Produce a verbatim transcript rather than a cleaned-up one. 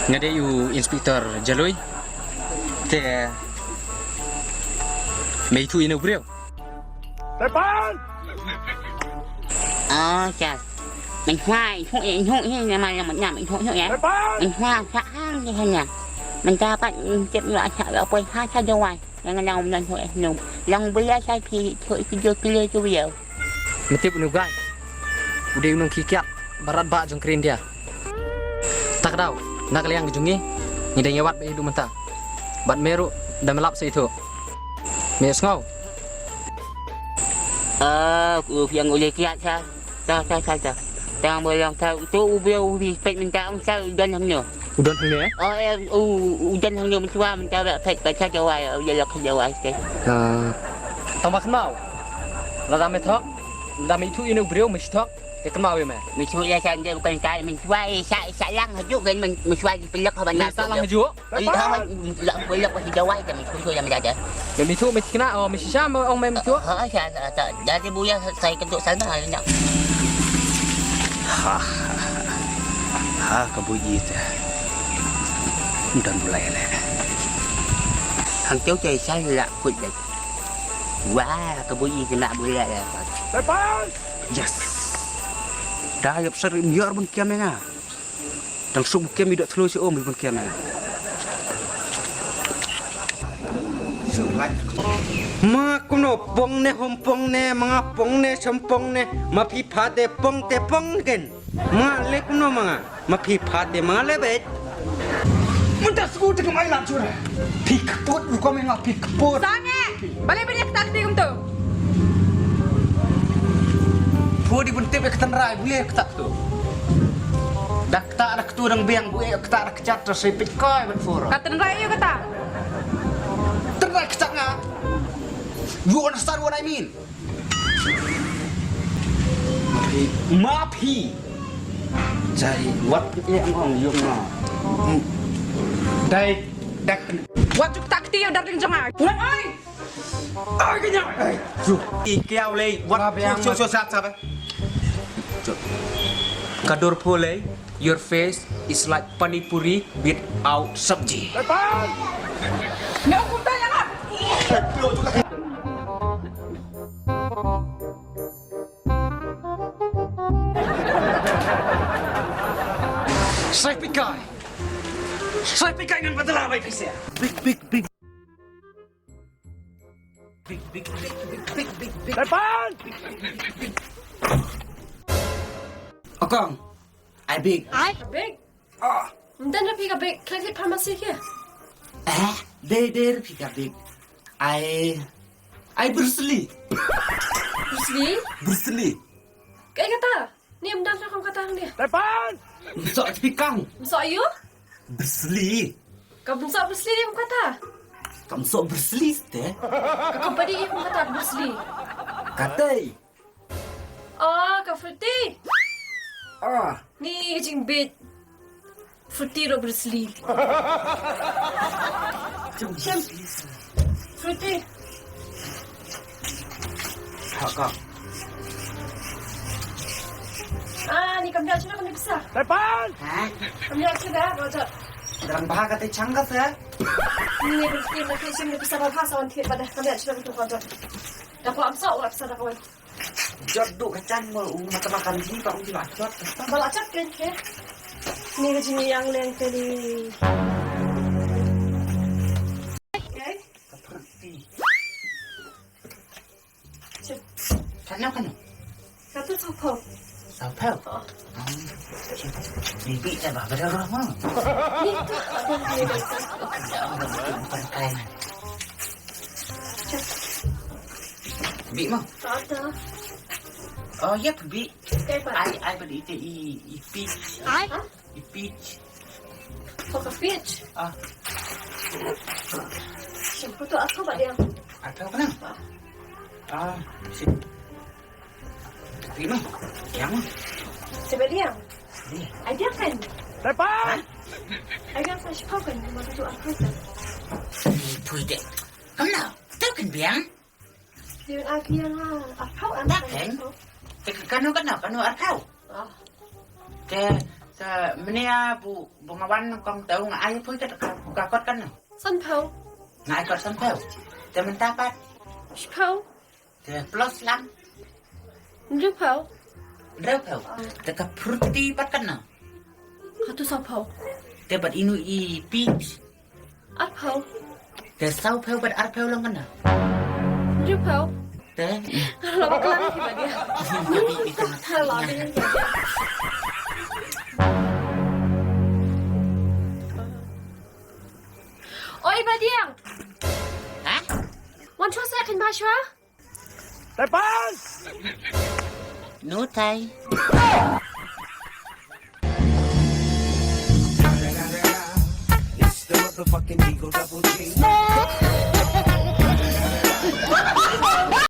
Nga dei u Inspector Jalui. Te me ithuh ïa une u briew? Oh, sir. Mynta ithuh, ithuh hi, nama nama ithuh hi, eh. Mynta sa hang di hana. Mynta pat tip la sa la poi ha sa Jowai. Nga nang ym long hi, eh, no. Long bula sa phi, ithuh, ithuh, ithuh, ithuh. Me tip une u guy. U dei u nongkikiad ba radbah jong ka ri India. Kata ka daw, na ka liang ka jong ngi, ngi dang ïa wad beit haduh mynta. Bad me ruh, da me lap sa ithuh. Me sngew? Ah, u phi ong u leh kiad sa. Sa, sa, sa, sa. Tang ba long sa, uto u briew u phi peit mynta ong sa u don hangno. U don hangne, eh? Oh, eh, u, u don hangne mynta, mynta ba peit ba sa Jowai, u ïalok ha Jowai te. Ah. Tang ba kynmaw. Lada me thok, lada me ithuh ïa une u briew me shu thok. Te kynmaw ïa me. Me shu ïa sa nde bukan kai, me shu ai sa, sa lang haduh kan, me, me shu ai pynlek ha ban. Me sa lang haduh. Ai ha, la pynlek ha Jowai kan, me shu ïa me da. Me ithuh me thikna, oh, me shisha me ong me ithuh. Ha, sa, sa, sa. Jadi buya sa, sa ikut sana, ha, nya. Ha, ha, ha. Ha, ka bui ïa te. Don bulai le. Hangteu te sa la kut le. Wah, ka bui ïa te na bulai le. Yes. Da ïap sar im yor bun kiam nga. Dang suk bukem i dok thlu sha um i bun kiam. Ma kumno pong ne hom pong ne ma nga pong ne sham pong ne ma phi pha te pong te pong ken. Ma nga le kumno ma nga ma phi pha te ma nga le bet. Mynta sku te kemai la chura. Phi kput rukom nga phi kput. Sange. Balei balei kata kti kumtu? Phu di buntip ïa ka tynrai, balei ïa kata ktu? Da kata da ktu dang biang, bu ïa kata da kjat, da sei pit kai ban phu. Ka tynrai ïa kata. Tynrai kata nga. You understand what I mean? Ma phi. Ma phi. Jai, wat ïa ngong ïa nga. Dai, dak. Wat juk tak ti ïa darling jong nga. Wat oi. Ai, kanya. Ai, ju. I kiaw lei, wat. Ba biang. Shu, shu, shu, sat, sat, eh. Ju. Ka dur phu lei, your face is like pani puri without sabji. Lepas. Nyo kumta ya, Kak. Sai pikai. Sai pikai ngan badala bai pisa. Big, big, big. Big, big, big, big, big, big, big. Depan! Akong, ai big. Ai? Big? Ah. Ynda na phi ka big, khlem pharmacy ke? Eh, dei, dei phi ka big. Ai, ai Bruce Lee. Bruce Lee? Bruce Lee. Kaei kata? Ni ym dang kata hangne. Depan! Msoh phi kang. Msoh aïu? Bruce Lee. Ka msoh Bruce Lee ni kum kata. Ka msoh Bruce Lee te. Ka company ni kum kata Bruce Lee. Katei. Ah, ka Fruity. Ah. Ni ka jingbit. Fruity ro Bruce Lee. Fruity. Ha ka. Ah, ni kam ïa shuh, kam ïa pisa. Depan! Ha? Kam ïa shuh, Roger. Dang bha kata chang kata. Ni Bruce Lee, ni ka shuh, ni pisa ba bha sa wan thied ba dah. Kam ïa shuh, Roger. Da ko am sa, wa pisa da ko. Jot du ka chan mo u mata makan ji ba u ji ba jot. Ba la chat ken ke. Ni ka jini yang leng ke ni. Ka Fruity. Chip. Kano kano. Katu sapo. Sapo. Oh. Bibi ta ba ba dah mo. Ni tu. Ada orang tu bukan kain. Bi mo. Ada. Oh, ya, bi. Ai, ai, ba ite i, i peach. Ai? I peach. Oh, ka peach. Ah. Shampoo tu aku ba dia. Aku apa? Ah. Ah, si. Bi mo. Yang. Coba dia. Ni. Ai dia kan. Depan. Ai dia kan shampoo kan. Masa tu aku kan. Pui deh. Kamu nak? Tahu kan biang? Yung agi yang, ah, arphaw, ah, Bakeng? Arphaw. Te kano, kano, kano arphaw? Ah. Te Te mynne ba, ba nga wan kong te nga ai phi ka, ka, ka kot katno? Sanphew. Nga ai kot sanphew. Te mynta pat? Shiphew. Te plus lang? Hynriewphew. Hynriewphew. Te ka fruity pat katno? Hato sawphew. Te bad inu i peach? Arphew. Te sawphew bad arphew long katno? Hynriewphew. Te? Nga la bakla ïa phi Badiang. Ïa phi, ïa phi. Nga la bakla ïa phi. Oi Badiang. Ha? Wan shuwa seh, kynmaw shuwa. Te pas! No tai. It's the motherfucking Eagle Double G.